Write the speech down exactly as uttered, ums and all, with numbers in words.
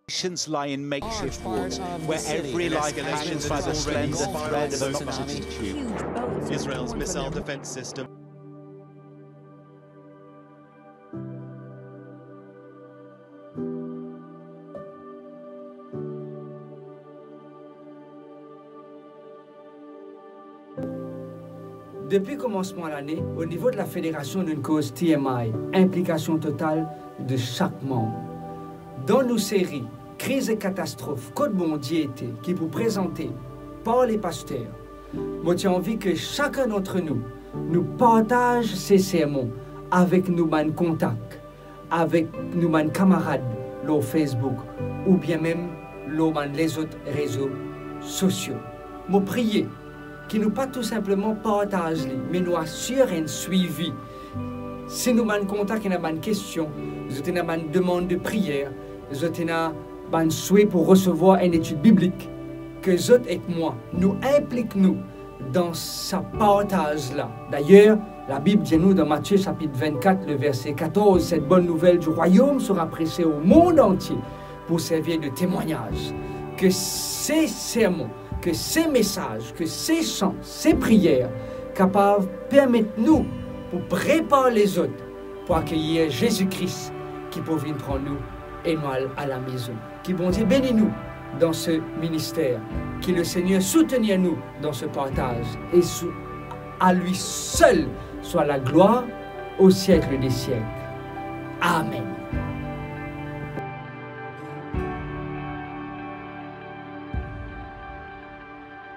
Nations lie in makeshift wars, where every life hangs by the slender thread of a message. Israel's missile defense system. Depi komansman lane, o nivo de la federasion, nou'nn koz T M I, inplikasion total de sak manm. Dan nou seri Kriz e katastrof, kot Bondie ete, ki pou prezante par le paster, mo ti anvi ke sakenn dantre nou, nou partaz se sermon avek nou bann kontak, avek nou bann kamarad lor Facebook oubien mem lor bann lezot rezo sosio. Mo priye ki nou pa tou sinpleman partaz li, me nou asir enn swivi. Si nou bann kontak ena bann kestion, zot ena bann demann de priyer, zot ena bann swe pou resevwar enn etid biblik, ke zot ek mwa, nou inplik nou dan sa partaz la. Dayer, Labib dir nou dan Matie sapit vennkat, le verse katorz, "Cette bonne nouvelle du royaume sera prêchée au monde entier pour servir de témoignage." Ke se sermon, ke se mesaz, ke se san, se priyer kapav permet nou pou prepar lezot pou akeyir Zezi Kris ki pou vinn pran nou e nou al alamezon. Ki Bondie beni nou dan se minister, ki Lesegner soutenir nou dan se partaz, e sou, à lui seul soit la gloire au siècle des siècles. Amen.